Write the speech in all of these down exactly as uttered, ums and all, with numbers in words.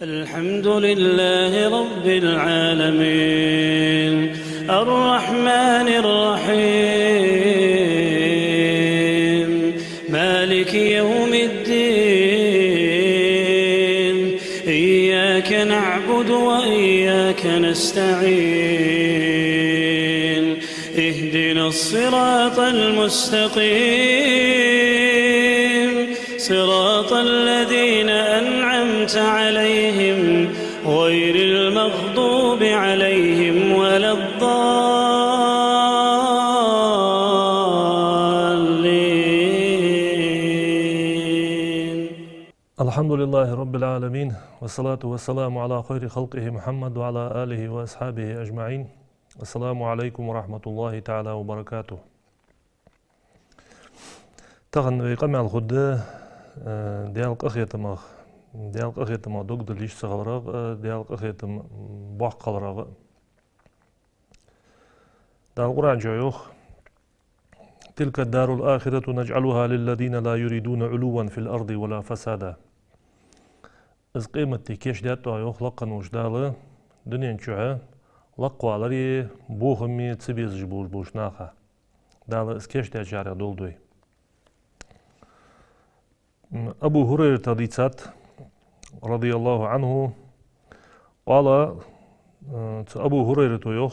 الحمد لله رب العالمين، الرحمن الرحيم، مالك يوم الدين، إياك نعبد وإياك نستعين، اهدنا الصراط المستقيم، صراط الذين أنعمت عليهم، غير المغضوب عليهم ولا الضالين. الحمد لله رب العالمين، والصلاة والسلام على خير خلقه محمد وعلى آله وأصحابه أجمعين. السلام عليكم ورحمة الله تعالى وبركاته. Тахан вай къамаьл хургда, э, Даьла къахетамах, Даьла къахетамах дог дала йиш ца хиларах, э, Даьла къахетам боккха хиларах. Дала Къуръан чу йоах: «تلك الدار الآخرة نجعلها للذين لا يريدون علوا في الأرض ولا فسادا». Из къематди кийчдаьд оаха, йоах лакха волча Дала, дунен чухь лакхвалари бохами ца безаш болаш болча наха. Дала из кийчдаьчарех долда вай. М, Абу ХӀурайрата дийцад, رضي الله عنه, قال, э, цу Абу ХӀурайрата йоах: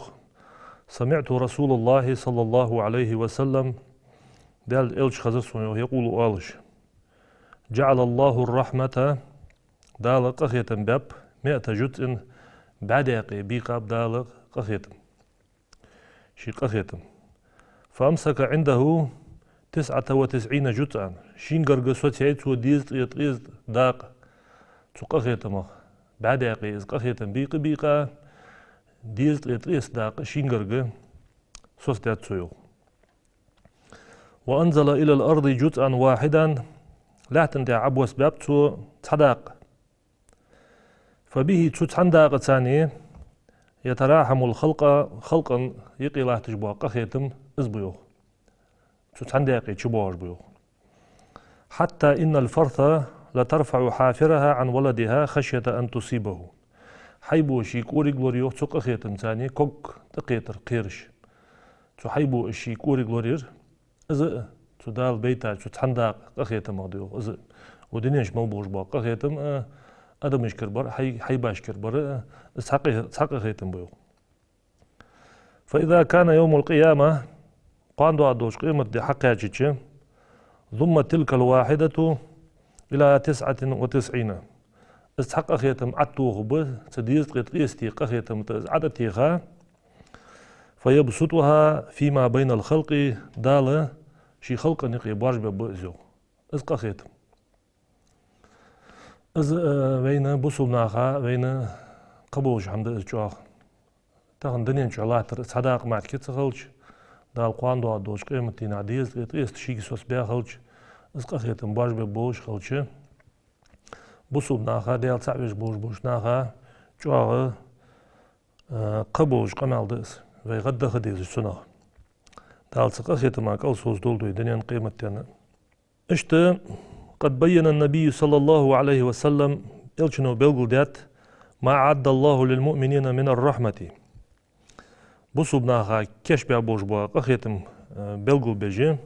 «سمعت رسول الله صلى الله عليه وسلم», Даьла Элча хезар сона, йоах, يقول оалаш: «جعل الله الرحمة», Дала къахетам баьб, «مائة جزء», бӀаь даькъе бийкъаб Дала къахетам. Ший къахетам. «فأمسك عنده تسعة وتسعين جزءا». Шийна гарга соцаяьй цо дезткъеи ткъеста дакъа цу къахетамах. БӀаь даькъе из къахетам бийкъа-бийкъа, дезткъеи ткъеста дакъа шийна гарга соцадаьд цо, йоах. «وأنزل إلى الأرض جزءا واحدا». Лаьттан тӀа Ӏобоссабаьб цо цхьа дакъа. «فبه», цу цхьан дакъа цани, «يتراحم الخلق», халкъа юкъе латташ бола къахетам из ба, йоах. Цу цхьан дакъе чубоагӀаш ба, йоах. «حتى إن الفرث لترفع حافرها عن ولدها خشية أن تصيبه». Хьайбо ший кӀориг лораю, йоах, цу къахетам цани ког тӀакхетар кхераш. Цу хьайбо ший кӀориг лораяр, из а цу Дала байтача цу цхьан дакъа къахетамах да, йоах. Из а, укх дунен чу мел болаш бола къахетам а, адамашкара бар а, хьай-, хьайбашкара бар а, из цхьа къа-, цхьа къахетам ба, йоах. «فإذا كان يوم القيامة», кхоана доагӀаш долча къематди хьакхаьчача, «ضم تلك الواحدة إلى تسعة وتسعين». Из цхьа къахетам ӀотӀатохаргба, цу дезткъеи ткъеста къахетама тӀа из ӀотӀатеха, «فيبسطها فيما بين الخلق», Дала ший халкъа юкъе боаржабергба из, йоах. Из къахетам. Из, э, вайна, бусалба наха, вайна кхаъ болаш хӀама да из чӀоагӀа. Тахан дунен чу латтар цхьа дакъа мара ца хилча, Дала кхоана доагӀаш долча къематдийнахьа дезткъеи ткъеста шийга соцабаь хилча, из къахетам боаржабергболаш хилча, бусалба наха, Даьла цаӀ веш болаш болча наха чӀоагӀа, э, кхаъ болаш къамаьл да из. Вай гӀаддаха дезаш цунах. Дала цу къахетама кӀалсовзадолда вай дунен, къематден а. Иштта, «قد بين النبي صلى الله عليه وسلم», Элчано белгалдаьд, «ما أعد الله للمؤمنين من الرحمة». Бусалба наха кийчбаь болаш бола къахетам, э, белгалбеш,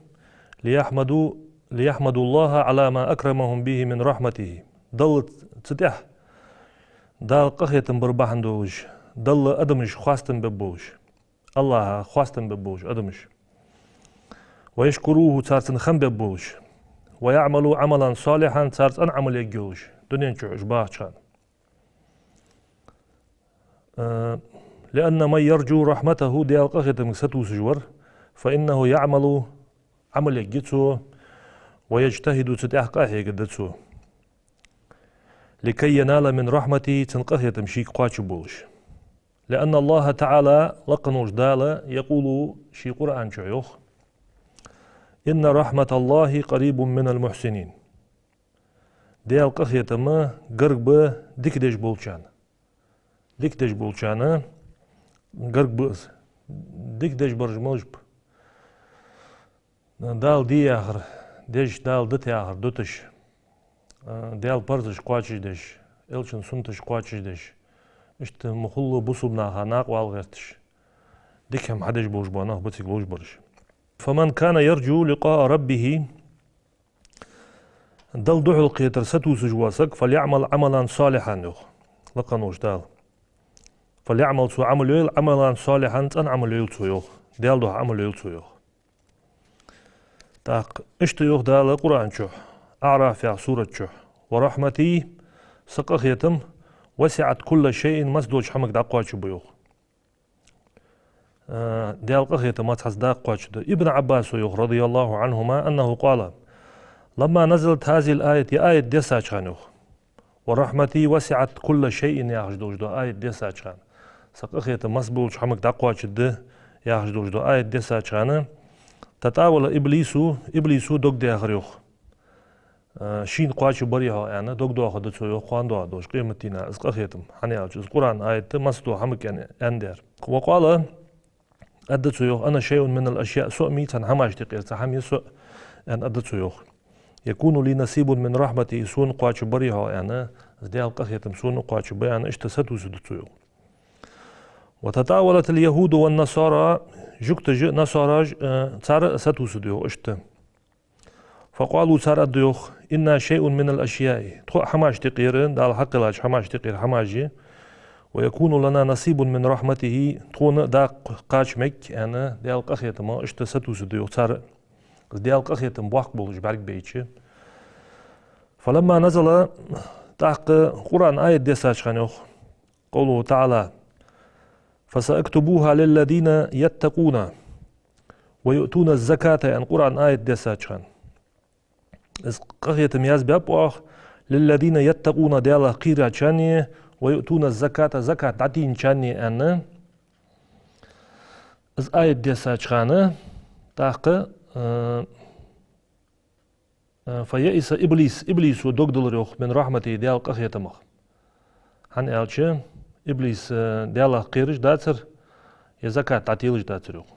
«ليحمدوا، ليحمدوا الله على ما أكرمهم به من رحمته». Далла цу тӀехьа, Дала къахетам бар бахьан долаш, Далла адамаш хоастам бергболаш. АллахӀа хоастам бергболаш адамаш. «ويشكروه», цар цунна хам бергболаш. «ويعملوا عملا صالحا», цар цӀена Ӏамал ергйолаш, дунен чу уж бахача хана. Э, «لأن من يرجو رحمته», Даьла къахетамга сатувсаш вар, «فإنه يعمل», Ӏамал ергья цо, «ويجتهد», цу тӀехьа къахьегаргда цо. «لكي ينال من رحمته», цун къахетам шийга кхоачаргболаш. «لأن الله تعالى», лакха волча Дала, «يقول», ший Къуръан чу йоах: «إن رحمة الله قريب من المحسنين». Даьла къахетам гарга ба дика деш болчарна. Дика деш болчарна гарга ба из. Дика деш бараш малаш ба? Дала де яхар деш, Дала дита яхар дуташ, а, Даьла парзаш кхоачашдеш, Элчан суннаташ кхоачашдеш, иштта мухулла бусалба наха накъавала гӀерташ, дика хӀама хьадеш болаш бола нах ба цига лувш бараш. فمن كان يرجو لقاء ربه, Далла духьалкхетар сатувсаш вола саг, فليعمل عملا صالحا, йоах лакха волча Дала. فليعمل, цо Ӏамал йойла, عملا صالحا, цӀена Ӏамал йойла цо, йоах. Даьла духьа Ӏамал йойла цо, йоах. ТӀаккха иштта йоах Дала Къуръан чу, АӀраф яха сурат чу: ورحمتي, са къахетам, وسعت كل شيء, массадолча хӀамага дӀакхоачаргба, йоах. Э, Даьла къахетам массанеца дӀакхоачаргда. Ибн Ӏаббаса йоах, رضي الله عنهما, أنه قال: لما نزلت هذه الآية, ер аят дессача хана, йоах, ورحمتي وسعت كل شيء яхаш долаш дола аят дессача хана, са къахетам массаболча хӀамага дӀакхоачаргда яхаш долаш дола аят дессача хана, تطاول إبليس, иблиса дог даьхар, йоах. Э, шийна кхоачаргбарий хьо аьнна, дог доахаргда цо, йоах, кхоана доагӀа долаш къематдийнахьа из къахетам, хӀана аьлча из Къуръан аят массадолча хӀамага аьнна, аьнна дар. وقال, аргда цо, йоах: أنا شيء من الأشياء, со а мий цхьан хӀамашта юкъера цхьа хӀама я со, аьнна, аргда цо, йоах. يكون لي نصيب من رحمته, сона кхоачаргбарий хьо аьнна, из Даьла къахетам сона а кхоачаргба аьнна, иштта сатувсаргда цо, йоах. وتطاولت اليهود والنصارى, жугташа а, насараш а, э, цар а сатувсаргда, йоах, иштта. فقالوا, цар аргда, йоах: إنا شيء من الأشياء, тхо а хӀамашта юкъера, Дала хьакхеллача хӀамашта юкъера хӀамаш я, ويكون لنا نصيب من رحمته, тхона а дакъа кхача мег аьнна, Даьла къахетама иштта сатувсаргда, йоах, цар а. Из Даьла къахетам боккха болаш бӀаргабайча. فلما نزل, тӀаккха Къуръан аят дессача хана, йоах, قوله تعالى: فسأكتبها للذين يتقون ويؤتون الزكاة, аьнна, Къуръан аят дессача хана. Из къахетам язбаьб оаха, للذين يتقون, Даьлах кхерачарна, ويؤتون الزكاة, закат дӀадийначарна, аьнна. Из аят дессача хана, тӀаккха, э, Э, فيئس إبليس, иблиса дог диллар, йоах, من رحمته, Даьла къахетамах. ХӀана аьлча иблис, э, Даьлах кхераш дацар, е закат дӀателаш дацар, йоах.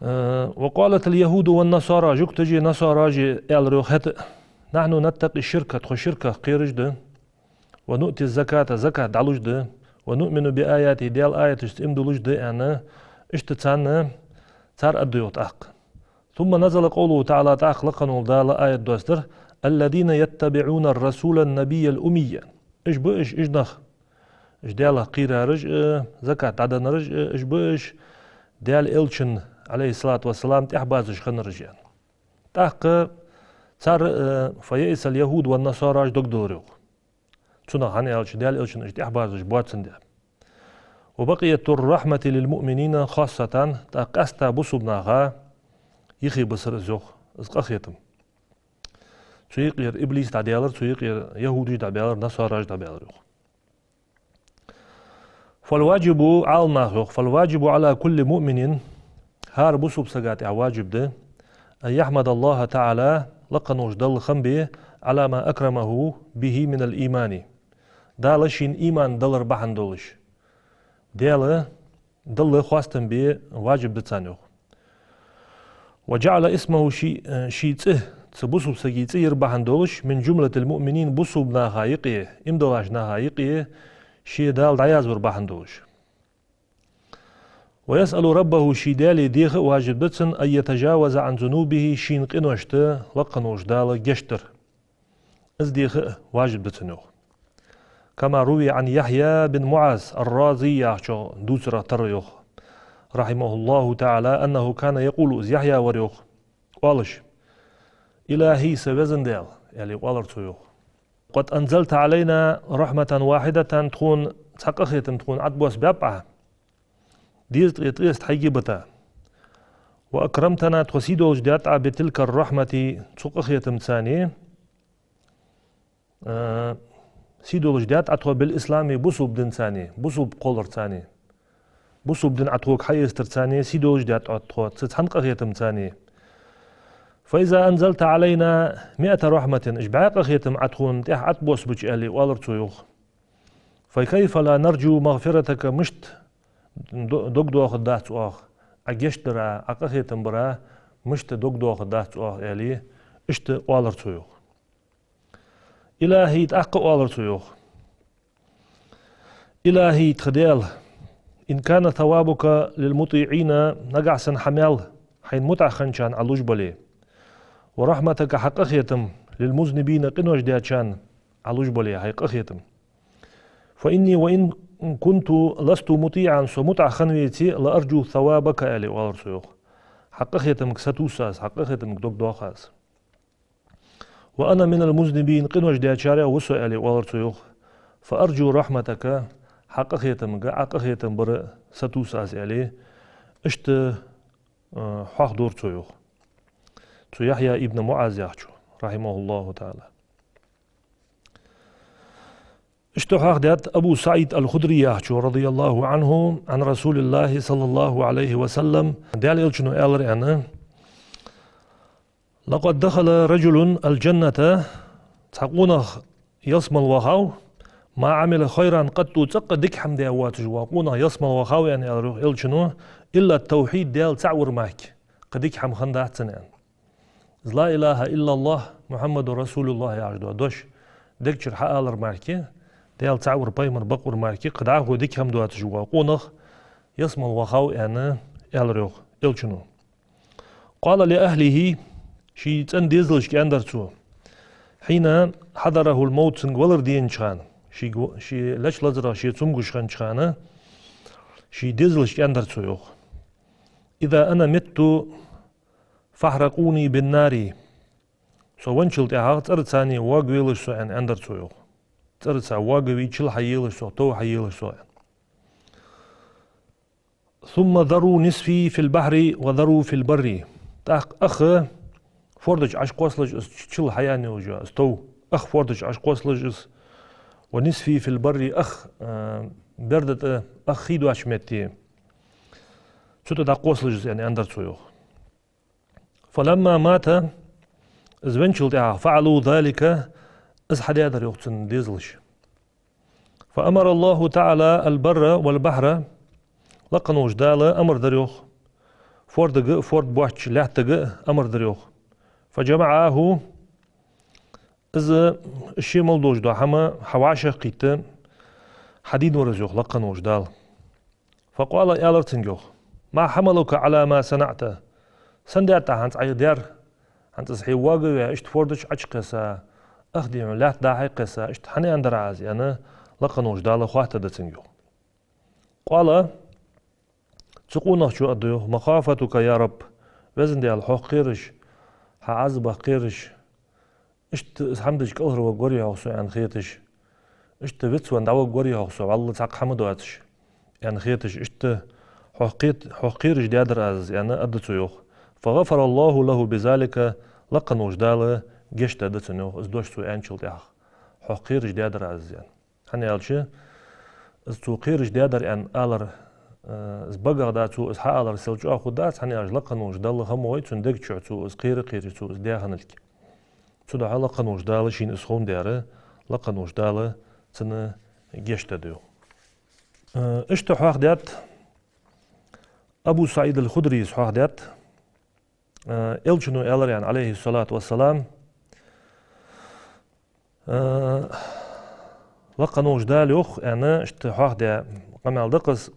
Э, وقالت اليهود والنصارى, жугташа а, насараш а аьлар, йоах, хӀаьта а: نحن نتقي الشرك, тхо ширках кхераш да, ونؤتي الزكاة, закат дӀалуш да, ونؤمن بآياته, Даьла аяташца иман дуллаш да, аьнна, иштта царна, цар аргда, йоах, тӀаккха. ثم نزل قوله تعالى, тӀаккха лакха волча Дала аят доссадар: الذين يتبعون الرسول النبي الأمي. Уж ба уж, уж нах, уж Даьлах кхерараш а, закат дӀаденнараш а, уж ба уж Даьла Элчан, عليه الصلاة والسلام, тӀехьабазаш хиннараш, аьнна. ТӀаккха цар, э, فيئس اليهود والنصارى, уж дог диллар, йоах. Цунах, хӀана аьлча Даьла Элчан уж тӀехьабазаш боацандаь. وبقيت الرحمة للمؤمنين خاصة, тӀаккха къаьстта бусалба наха юхебисар из, йоах, из къахетам. Цу юкъера иблис дӀабаьлар, цу юкъера яхӀудаш дӀабаьлар, насараш дӀабаьлар, йоах. فالواجب, Ӏаламнаха йоах, فالواجب على كل مؤمن, хӀара бусалба сага тӀехьа важиб да, أن يحمد الله تعالى, лакха волча Далла хам бе, على ما أكرمه به من الإيمان. Дала шийна иман далар бахьан долаш, Даьла, Далла хоастам бе важиб да царна, йоах. وجعل اسمه, ший, э, ший цӀи, цу бусалба сага цӀи яр бахьан долаш, من جملة المؤمنين, бусалба наха юкъе, иман диллача наха юкъе, ше Дала дӀаязвар бахьан долаш. ويسأل ربه, ший Даьлага деха а важиб да цунна, أن يتجاوز عن ذنوبه, шийна къиношта лакха волча Дала гешт дар. Из деха а важиб да цунна, йоах. كما روي عن يحيى بن معاذ الرازي, яхачох дувцарах тара, йоах, رحمه الله تعالى, أنه كان يقول, из Яхья вар, йоах, оалаш: إلهي, са веза Даьла, аьле, оалар цо, йоах. قد أنزلت علينا رحمة واحدة, тхона цхьа къахетам тхона тӀабоссабаьб Ӏа, дезткъеи ткъеста хьайга бита. وأكرمتنا, тхо сий долаш даьд Ӏа, بتلك الرحمة, цу къахетамца, э, сий долаш даьд Ӏа тхо, بالإسلام, бусалба динца, бусалба кхолларца. Бусалба ди Ӏа тхога хьаэцарца сий долаш даьд Ӏа тхо, цу цхьан къахетамца. فإذا أنزلت علينا مائة رحمة, уж бӀаь къахетам Ӏа тхона тӀехьа тӀабоссабича, аьле, оалар цо, йоах. فكيف لا نرجو مغفرتك, мишта д-, дог доахаргдац оаха, Ӏа гешт дара, Ӏа къахетам бара, мишта дог доахаргдац оаха, аьле, иштта оалар цо, йоах. إلهي, тӀаккха оалар цо, йоах. إلهي, тха Даьла, إن كان ثوابك للمطيعين, нагахьа санна хьа маьл хьайна мутӀахьа хинначарна Ӏа луш бале, ورحمتك, хьа къахетам, للمذنبين, къинош дечарна Ӏа луш бале, хьай къахетам. فإني وإن كنت لست مطيعا, со мутӀахьа хинна веце, لأرجو ثوابك, аьле, оалар цо, йоах. Хьа къахетамга сатувс аз, хьа къахетамга дог доах аз. وأنا من المذنبين, къинош дечарех ва со, аьле, оалар цо, йоах. فأرجو رحمتك, хьа къахетамга, Ӏа къахетам бара сатувс аз, аьле. Иштта, э, хьоахадора цо, йоах. Цу Яхья ибн МуӀаз яхачо, رحمه الله تعالى. Иштта хьоахадаьд Абу СаӀид аль-Худри яхачо, رضي الله عنه, عن رسول الله صلى الله عليه وسلم, Даьла Элчано аьлар, аьнна: لقد دخل رجل الجنة, цхьа къонах ялсмала вахав, ما عمل خيرا قط, цӀаккха дика хӀама даь воацаш вола къонах ялсмала вахав, аьнна, аьлар, йоах, Элчано, إلا التوحيد, Даьла цаӀ вар мара, кхы дика хӀама хиннадац цунна, аьнна. Из لا إله إلا الله محمد رسول الله яхаш дола дош дег чура хьаалар мара, Даьла цаӀ вар, пайхамар бакъвар мара, кхы дӀахо дика хӀама доацаш вола къонах ялсмала вахав, аьнна, аьлар, йоах, Элчано. قال لأهله, ший цӀен дезалашка аьннадар цо. حين حضره الموت, цунга валар денача хана, ший го-, ший леча лазарах ше цамогаш хиннача хана, ший дезалашка аьннадар цо, йоах: إذا أنا مت فاحرقوني بالنار. Со венначул тӀехьагӀа цӀерца воагавелаш со, аьнна, аьннадар цо, йоах. ЦӀерца воагаве, чул хьаелаш со, тов хьаелаш со, аьнна. ثم ذروا نصفي في البحر وذروا في البر. ТӀаккха ах форда чу Ӏокхоссалаш из чул хьаяьнна йолаш йола из тов. Ах форда чу Ӏокхоссалаш из. ونصفي في البر, ах, э, берда тӀа, ах хий доацача метте. Цу тӀа дӀакхоссалаш из, аьнна, аьннадар цо, йоах. فلما مات, из венначул тӀехьагӀа, فعلوا ذلك, из хьадаьдар, йоах, цун дезалаша. فأمر الله تعالى البر والبحر, лакха волча Дала амар дир, йоах, фордага а, форд боацача лаьттага а амар дир, йоах. فجمعاه, из ше мел долаш дола хӀама хьавӀашагӀкхийтта, хьадийнавир из, йоах, лакха волча Дала. فقال, аьлар цунга, йоах: ما حملك على ما صنعت؟ Сенна даьд Ӏа хӀанз Ӏайха даьр? ХӀанз из хьо воагаваь, иштта форда чу Ӏочукхесса, ах дий хьона, лаьтта дӀа-хьа кхесса, иштта хӀана аьннадар Ӏа из, аьнна, лакха волча Дала хоаттадаьд цунга, йоах. قال, цу къонахчо аргда, йоах: مخافتك يا رب, Веза Даьла, хьох кхераш, хьа Ӏазапах кхераш, иштта из хӀама дича кӀалхара варгварий хьох со, аьнна, хеташ, иштта вицвенна дӀаваргварий хьох со, вӀалла цхьаккха хӀама доацаш, аьнна, хеташ, иштта хьох кхет-, хьох кхераш даьдар аз из, аьнна, аргда цо, йоах. فغفر الله له بذلك, лакха волча Дала гешт дергда цунна, йоах, из дош цо аьнначул тӀехьагӀа. Хьох кхераш даьдар аз из, аьнна. ХӀана аьлча, из цо кхераш даьдар аьнна алар, э, из багах да, цо из хьаалар сел чӀоагӀа хургдац, хӀана аьлча лакха волча Далла хӀама вай, цун дег чу цо из кхера а кхераш, цо из даь хинналга. Цудухьа лакха волча Дала шийна из ховндаь, лакха волча Дала цунна гешт дергда, йоах. Э, иштта хьоахадаьд, Абу СаӀид аль-Худрийс хьоахадаьд, э, Элчано аьлар, аьнна, عليه الصلاة والسلام, э, лакха волча Дала, йоах, аьнна, иштта хьоахадаь къамаьл да-кх из.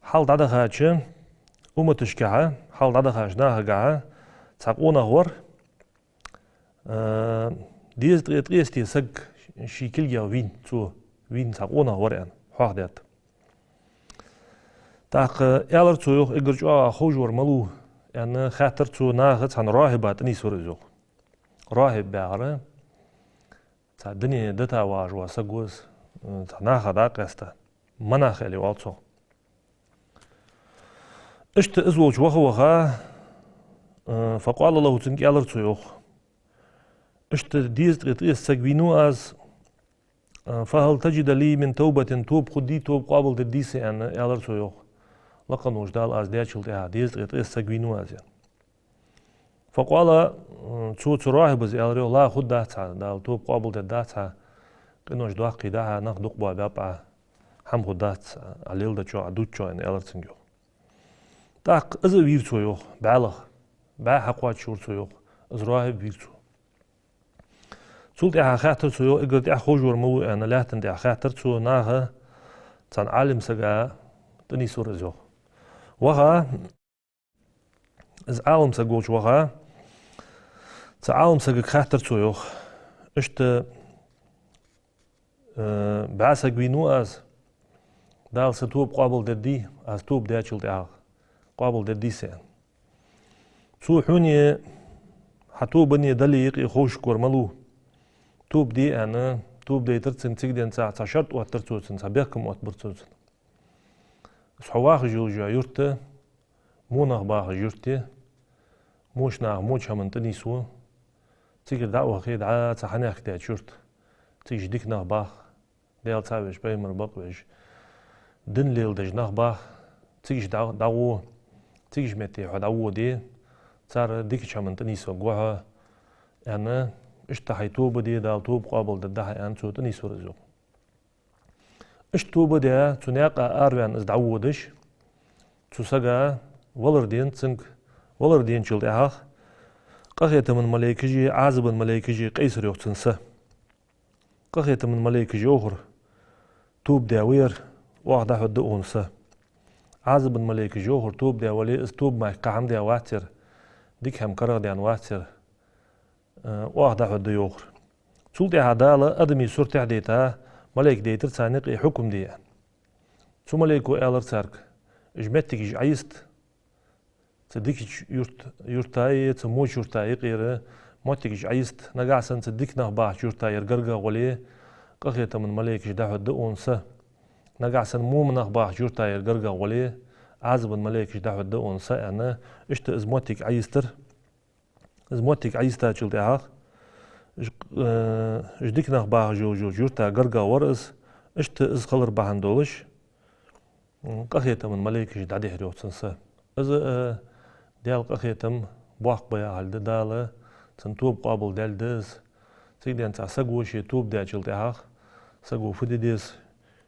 Хьалха дӀадахача умматашкахьа, хьалха дӀадахача нахагахьа цхьа къонах вар, э, дезткъе ткъеста саг ший кулгех вийна, цо вийна цхьа къонах вар, аьнна, хьоахадаьд. ТӀаккха аьлар цо, йоах, эггара чӀоагӀа ховш вар малув, аьнна, хаьттар цо наха, цхьан рахӀиба тӀанийсвар из, йоах. РахӀиб яхар цхьа дуне дита вагӀаш вола саг ва из, цхьа наха дӀакъаьста, монах аьле оал цох. Иштта из волча ваха-ваха, э, فقال له, цунга аьлар цо, йоах: иштта дезткъе ткъеста саг вийнав аз, э, فهل تجد لي من توبة, тоба хургдий, тоба къоабалдергдий са, аьнна, аьлар цо, йоах. Лакха волча Дала аз даьчул тӀехьагӀа дезткъе ткъеста саг вийнав аз, аьнна. فقال, цо, цу рахӀибас аьлар, йоах: لا, хургдац хьа, Дала тоба къоабалдергдац хьа, къинош доккхий да хьа, нах дукха боабаьб Ӏа, хӀама хургдац Ӏа леладечох, Ӏа дувцачох, аьнна, аьлар цунга, йоах. ТӀаккха из а вийра цо, йоах, бӀаьлах, бӀаь хьакхоачашвир цо, йоах, из рахӀиб вийра цо. Цул тӀехьагӀа хаьттар цо, йоах, эггара тӀехьа ховш вар малув аьнна, лаьттан тӀа хаьттар цо наха, цхьан Ӏалим сага тӀанийсвар из, йоах. Ваха, из Ӏалим саг волча ваха, цу Ӏалим сагага хаьттар цо, йоах. Иштта, э, бӀаь саг вийнав аз, Дала са тоба къоабалдергдий, аз тоба даьчул тӀехьагӀа къоабалдергдий са, аьнна. Цо хьоне, хьа тобане, Даьлеи юкъе ховш вар малув? Тоба де, аьнна, тоба дайтар цунга, цига денз цхьа шарт оттар цо цунна, цхьа бехкам оттабир цо цунна. Из хьо вахаш йолча юрта, во нах бахаш юрта, моча наха моча хӀаманна тӀанийсво, цигара дӀа а вахе, дӀа цхьа хьанехк даьча юрта, цига уж дика нах бах, Даьла цаӀ веш, пайхамар бакъвеш, дин леладеш нах бах, цига уж дӀа-, дӀагӀо, цига уж метте хьо дӀагӀо де, цар дикача хӀаманна тӀанийсваргва хьо, аьнна, иштта хьай тоба де, Дала тоба къоабалдергда хьа, аьнна, цо тӀанийсвар из, йоах. Иштта тоба даь, цу наькъа араваьнна из дӀаводаш, цу сага валар денад цунга, валар денначул тӀехьагӀа къахетама малейкаши Ӏазаба малейкаши къийсар, йоах, цун са. Къахетама малейкаша йоахар: «Тоба даь ва ер, оаха дӀахьоргда укхун са». Ӏазаба малейкаша йоахар: «Тоба даь вале, из тоба мара кхы хӀама даь вац ер, дика хӀама карагӀдаьнна вац ер, э, оаха дӀахьоргда», йоахар. Цул тӀехьагӀа Дала адамий суртехь дайта малейк дайтар царна юкъе хьукам де, аьнна. Цу малейко аьлар царга: «Уж моттигаш Ӏайиста, цу дикача юрт-, юртаи, цу моча юртаи юкъера моттигаш Ӏайиста, нагахьа санна цу дика нах бахача юрта ер гаргагӀа вале, къахетама малейкаша дӀахьоргда укхун са. Нагахьа санна во нах бахача юрта ер гаргагӀа вале, Ӏазаба малейкаша дӀахьоргда укхун са», аьнна, иштта из моттиг Ӏайистар. Из моттиг Ӏайистачул тӀехьагӀа, уж, э, уж дика нах бахаш йолча юрта гаргагӀа вар из, иштта из хилар бахьан долаш, м, къахетама малейкаша дӀадихьар, йоах, цун са. Из, э, Даьла къахетам боккха ба яхилга да, Дала цун тоба къоабалдаьлга да из. Цига денз цхьа саго ше тоба даьчул тӀехьагӀа, саго фу де деза,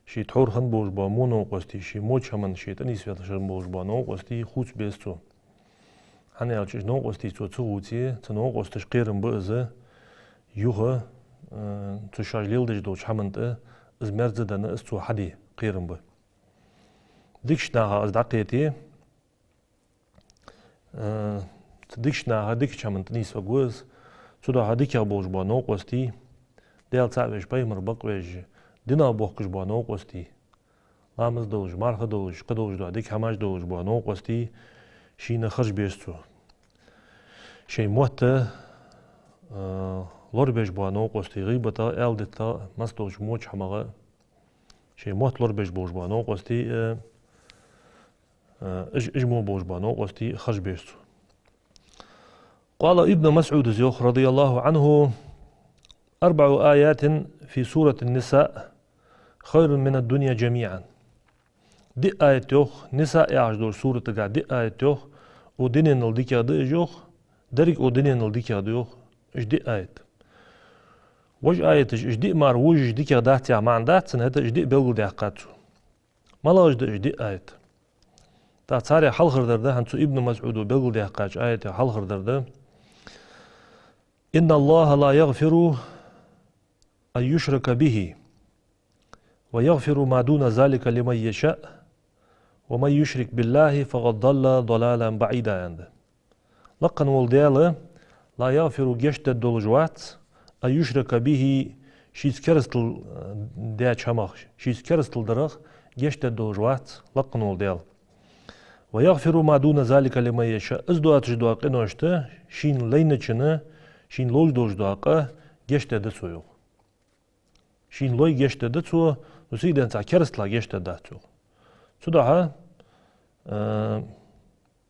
ший тхьовра хинна болаш бола во новкъостий, ший моча хӀаманна ше тӀанийсвелаш хинна болаш бола новкъостий хувца беза цо. ХӀана аьлча, уж новкъостий цо ца хувце, цу новкъосташа кхерам бу из, юха, э, цу шоаш леладеш долча хӀаман тӀа из мерза денна, из цо хьаде кхерам бу. Дикача наха из дӀакхете, э, цу дикача наха дикача хӀаманна тӀанийсваргва из, цудухьа дикагӀа болаш бола новкъостий, Даьла цаӀ веш, пайхамар бакъвеш, динах бохкаш бола новкъостий, ламаз долаш, марха долаш, кхы долаш дола дика хӀамаш долаш бола новкъостий шийна харжа беза цо. Ший мотт, э, лорабеш бола новкъостий, гӀийбатах, аьла дитах, массадолча моча хӀамах, ший мотт лорабеш болаш бола новкъостий, э, э, уж, уж мо болаш бола новкъостий харжа беза цо. قال ابن مسعود, йоах, رضي الله عنه: «أربع آيات في سورة النساء خير من الدنيا جميعا». Диъ аят, йоах, Ниса яхаш долча суратагахь диъ аят, йоах, укх дуненал дикагӀа да уж, йоах, деррига укх дуненал дикагӀа да, йоах, уж диъ аят. Вож аяташ, уж диъ мара вожаш дикагӀа дац яха маӀан дац цун, хӀаьта уж диъ белгалдаьккхад цо. МалагӀаш да уж диъ аят? ТӀаккха царех хьалхардар да хӀанз цу Ибн МасӀуда белгалдаьккхача аятех хьалхардар да: «إن الله لا يغفر أن يشرك به ويغفر ما دون ذلك لمن يشاء ومن يشرك بالله فقد ضل ضلالا بعيدا», аьнна да. Лакха вола Даьла, «لا يغفر», гешт дергдолаш вац, «أن يشرك به», шийца керастал, э, даьча хӀамах, шийца керастал дарах гешт дергдолаш вац лакха вола Даьла. «ويغفر ما دون ذلك لمن يشاء». Из доацаш дола къиношта шийна лайначунна, шийна ловш долаш дола къа гешт дергда цо, йоах. Шийна лой гешт дергда цо, ну, цига денз цхьа керастала гешт дергдац, йоах. Цудухьа, э,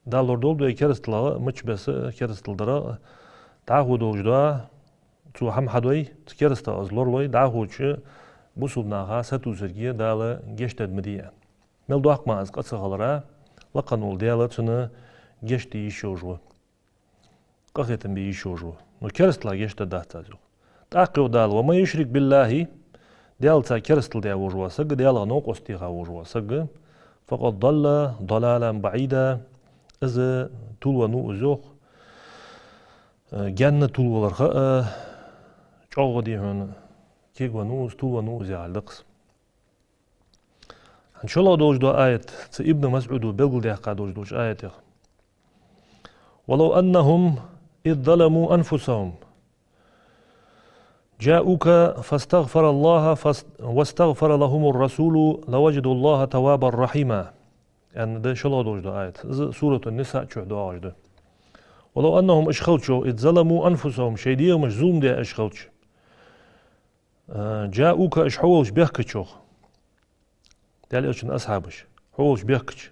Дала лорадолда вай керастала, мачча беса керастал дара, дӀахо долаш дола, цо хӀама хьадой, цу керастах из лоралой, дӀахоча бусалба наха сатувсарга Дала гешт дергда ма дий, аьнна. Мел доккха ма из къа ца хилара, лакха вола Даьла цунна гешт де йиш йолаш ва. Къахетам бе йиш йолаш ва. Ну, керастала гешт дергдац аз, йоах. ТӀаккха йоах Дала: «ومن يشرك بالله», Даьлаца керастал даь волаш вола саг, Даьлах новкъост теха волаш вола саг, «فقد ضل ضلالا بعيدا», из тилвеннав из, йоах, э, гаьна тилваларах а, чӀоагӀа дий хьона кегавенна ва из, тувлавенна ва из яхилга да-кх из. ХӀанз шоллагӀа долаш дола аят, цу Ибн МасӀуда белгалдаьккха долаш долча аятех: «ولو أنهم إذ ظلموا أنفسهم جاءوك فاستغفر الله فاست-، واستغفر لهم الرسول لوجدوا الله توابا رحيما», аьнна да шоллагӀа долаш дола аят. Из Суратун-Нисаъ чу доагӀаш да. «ولو أنهم», уж хилча, «إذ ظلموا أنفسهم», шоай дегӀамашта зулам даь уж хилча, э, «جاءوك», уж хьо волча бехкача, йоах, Даьла Элчан асхьабаш, хьо волча бехкача,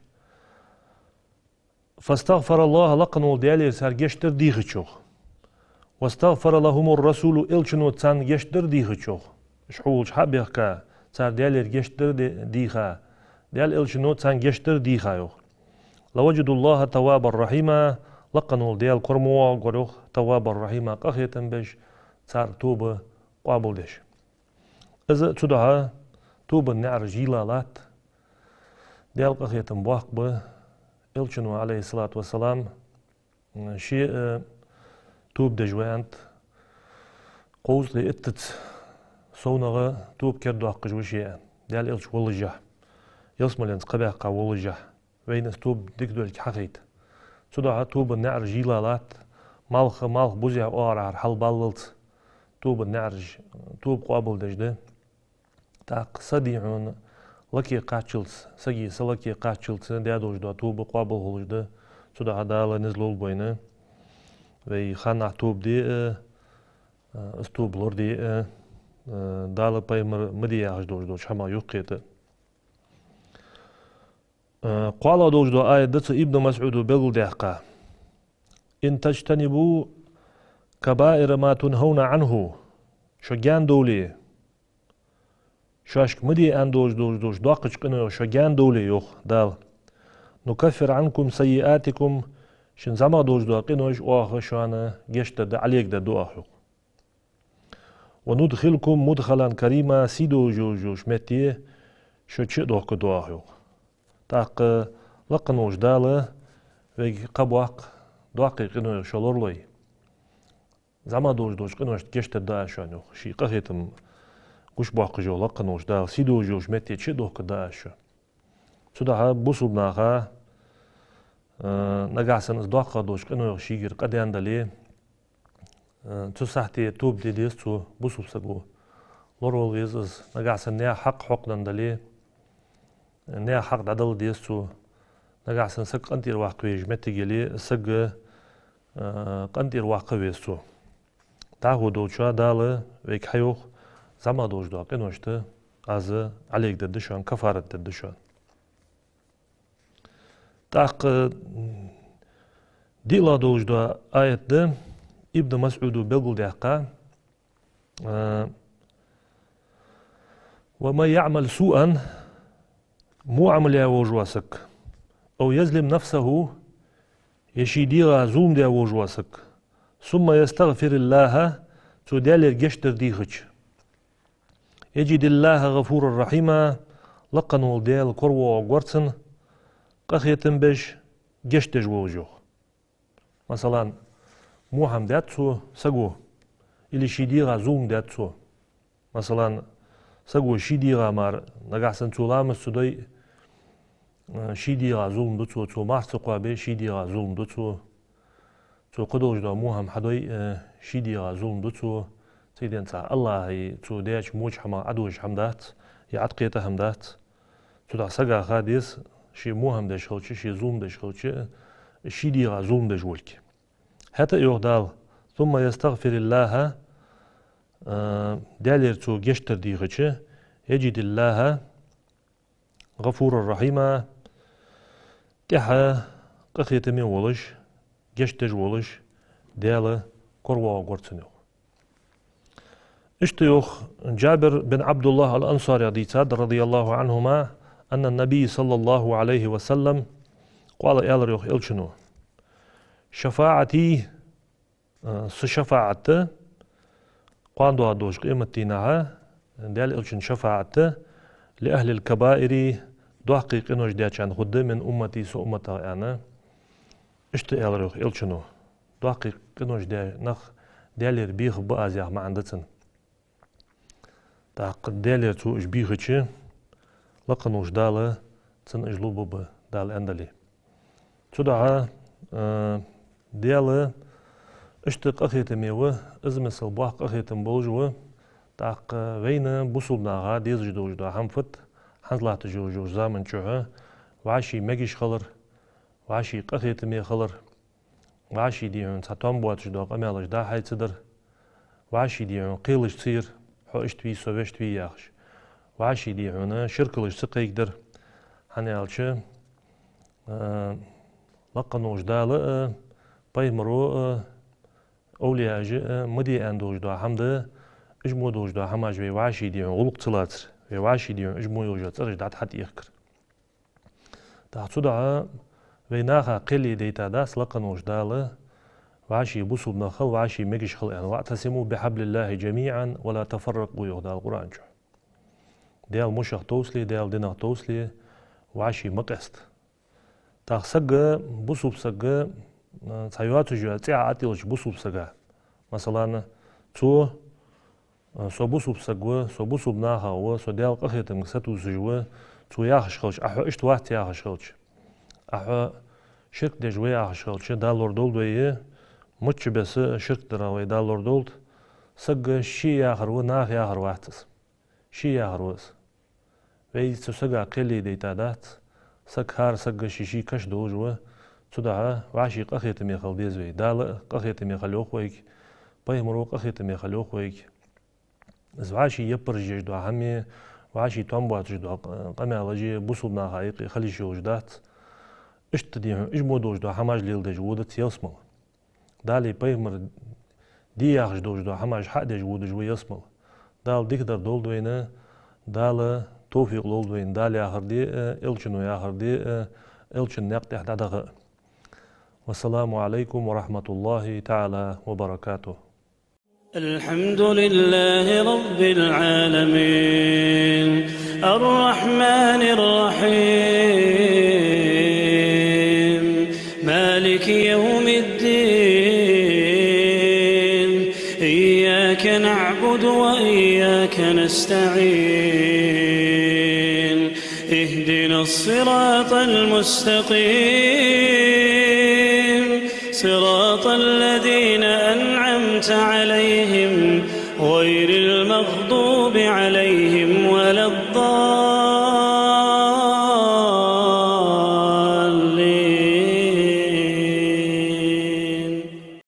«فاستغفر الله», лакха волча Даьлера цар гешт дар дийхача, йоах, «واستغفر لهم الرسول», Элчано царна гешт дар дийхача, йоах, уж хьо волча хьа а бехка, цар Даьлера гешт дар де-, дийха, Даьла Элчано царна гешт дар дийха, йоах, «لوجدوا الله توابا رحيما», лакха волча Даьла кора ма воагӀаргвар, йоах, «توابا رحيما», къахетам беш, цар тоба къоабалдеш. Из цудухьа тобан наӀараш йийлалатт, Даьла къахетам боккха ба, Элчано, عليه الصلاة والسلام, ше а тоба деш ва аьннад, кхузткъеи иттазза совнагӀа тоба кердадоаккхаш ва ше аьнна, Даьла Элча воллашехь, ялсмаленца кхаъ баьккха воллашехь, вайна из тоба дика долга хьахайта. Цудухьа тобан наӀараш йийлалатт, малх, малх бузехьа оагӀорахьара хьалбаллалца, тобан наӀараш тоба къоабалдеш да. ТӀаккха са дий хьона лаке кхаччалца, сага са лаке кхаччалца даь долаш дола тоба къоабал хулаш да. Цудухьа Дала низ лулба вайна, вай ханнахьа тоба де а, из тоба лораде а, Дала, пайхамара ма де яхаш долаш долча хӀамах юхакхета а. Э, кхоалагӀа долаш дола аят да цу Ибн МасӀуда белгалдаьккха: «إن تجتنبوا كبائر ما تنهون عنه». Шо гаьна довле, шоашка ма де аьнна долаш долаш долча доккхача къинойх шо гаьна довле, йоах Дала, «نكفر عنكم سيئاتكم», шун зӀамагӀа долаш дола къинош оаха шоана гешт дергда, Ӏолегадергда оаха, йоах. «وندخلكم مدخلا كريما», сий долаш йолча метте шо чу а дохкаргда оаха, йоах. ТӀаккха лакха волча Дала вайга кхаъ боаккх, доккхий къинойх шо лоралой. ЗӀамагӀа долаш долча къиношта гешт дергда аз шоана, йоах. Ший къахетам гучабоаккхаш йола лакха волча Дала, сий долаш йолча метте чу а дохкаргда аз шо. Цудухьа бусалба наха, э, нагахьа санна из доккхагӀа долча къинойх шийгара къа даьнна дале, э, цу сахьте тоба де деза цо, бусалба саго. Лоравала веза из, нагахьа санна наьха хьакъ хьокхаденна дале, наьха хьакъ дӀадала деза цо. Нагахьа санна саг къинтӀера ваккха везаш моттиг яле, саг, э, къинтӀера ваккха веза цо. ДӀахо долча Дала вайга хьайоах, зӀамагӀа долаш дола къиношта аз Ӏолегадергда шоана, кафарат дергда шоана. ТӀаккха, м, диълагӀа долаш дола аят да Ибн МасӀуда белгалдаьккха, э, «ومن يعمل سوءا», во Ӏамал яь волаш вола саг, «أو يظلم نفسه», е ший дегӀа зулам даь волаш вола саг, «ثم يستغفر الله», цо Даьлера гешт дар дийхача, «يجد الله غفورا رحيما», лакха волча Даьла коравоагӀаргвар цунна, къахетам беш, гешт деш волаш, йоах. Масала, во хӀама даьд цо, саго, или ший дегӀа зулам даьд цо. Масала, саго ший дегӀа мара, нагахьа санна цо ламаз ца дой, э, ший дегӀа зулам ду цо, цо марха ца кхоабе, ший дегӀа зулам ду цо. Цо кхыдолаш дола во хӀама хьадой, э, ший дегӀа зулам ду цо. Цудухьа АллахӀа цо даьча воча хӀамах Ӏодожаш хӀама дац, е Ӏокхета хӀама дац. Цудухьа сага ха деза, ше во хӀама деш хилча, ше зулам деш хилча, ший дегӀа зулам деш волга. ХӀаьта а йоах Дала: «ثم يستغفر الله», э, Даьлера цо гешт дар дийхача, «يجد الله غفورا رحيما», тӀехьа къахетаме волаш, гешт деш волаш, Даьла коравоагӀаргвар цунна, йоах. Иштта йоах, Джабир бин Ӏабдуллахь ал-Ансарех дийцад, رضي الله عنهما, أن النبي صلى الله عليه وسلم قال, аьлар йоах Элчано: «شفاعتي», э, са шафаӀат да, кхоана доагӀаш долча къематдийнахьа Даьла Элчан шафаӀат да, «لأهل الكبائر», доккхий къинош даьчарна хургда, «من أمتي», са умматах, аьнна. Иштта аьлар йоах Элчано. Доккхий къинош даь нах Даьлера бехаргба аз яха маӀан да цун. ТӀаккха Даьлагара цо уж бийхача, лакха волча Дала цунна уж лургба, Дала аьннадале. Цудухьа, э, Даьла иштта къахетаме ва, из миссел боккха къахетам болаш ва, тӀаккха вайна бусалба наха дезаш долаш дола хӀама фуд, хӀанз латташ йолча заман чухь вӀаший мегаш хилар, вӀаший къахетаме хилар, вӀаший дий хьона цхьа тоам боацаш дола къамаьлаш дӀахьийцадар, вӀаший дий хьона кхелаш ца яр, хьо иштта вий, со вешта вий яхаш, вӀаший дий хьона ширкалаш ца кхайкадар. ХӀана аьлча, а, лакха волча Дала а, пайхамаро а, овлияаша а ма де аьнна долаш дола хӀама да, уж мо долаш дола хӀамаш вай вӀаший дий хьона гӀулакх ца лацар, вай вӀаший дий хьона уж мо йолаш йола цӀераш дӀатӀехьатӀаэхкар. ТӀаккха цудухьа вай наха кхел е дайта дац лакха волча Дала, вӀаший бусалба нах хила, вӀаший мегаш хила аьнна: «واعتصموا بحبل الله جميعا ولا تفرقوا», йоах Дала Къуръан чу. Даьла мушах товсале, Даьла динах товсале, вӀаший ма къаста. ТӀаккха сага, бусалба сага, а, цхьа йоацаш йола цӀи Ӏа тӀаелча бусалба сага, масала, цо, а, со бусалба саг ва, со бусалба нахах ва, со Даьла къахетамга сатувсаш ва, цо яхаш хилча, Ӏа хьо иштта вац яхаш хилча, Ӏа хьо ширк деш ва яхаш хилча, Дала лорадолда вай, мичча беса ширк дарах вай Дала лорадолда. Сага ше яхар ва, наха яхар вац из. Ше яхар ва из. Вай цу сага кхел е дайта дац. Саг, хӀара сага ший-ший каш долаш ва. Цудухьа вӀаший къахетаме хила деза вай. Дала а къахетаме хила йоах вайга, пайхамаро къахетаме хила йоах вайга. Из вӀаший яппараш еш дола хӀама, вӀаший тоам боацаш дола къ-, къамаьлаш бусалба наха юкъе хила йиш йолаш дац. Иштта дий хьона уж мо долаш дола хӀамаш леладеш водац ялсмала. Далеи пайхамареи де яхаш долаш дола хӀамаш хьадеш водаш ва ялсмала. Дала дикадар долда вайна, Дала товфикъ лолда вайна Дала яхар де а, Элчано яхар де а, Элчан наькъа тӀа дӀадаха а. والسلام عليكم ورحمة الله تعالى وبركاته. الحمد لله رب العالمين، الرحمن الرحيم، مالك يوم الدين، إياك نعبد وإياك نستعين، اهدنا الصراط المستقيم، صراط الذين أنعمت عليهم، غير المغضوب عليهم ولا الضالين.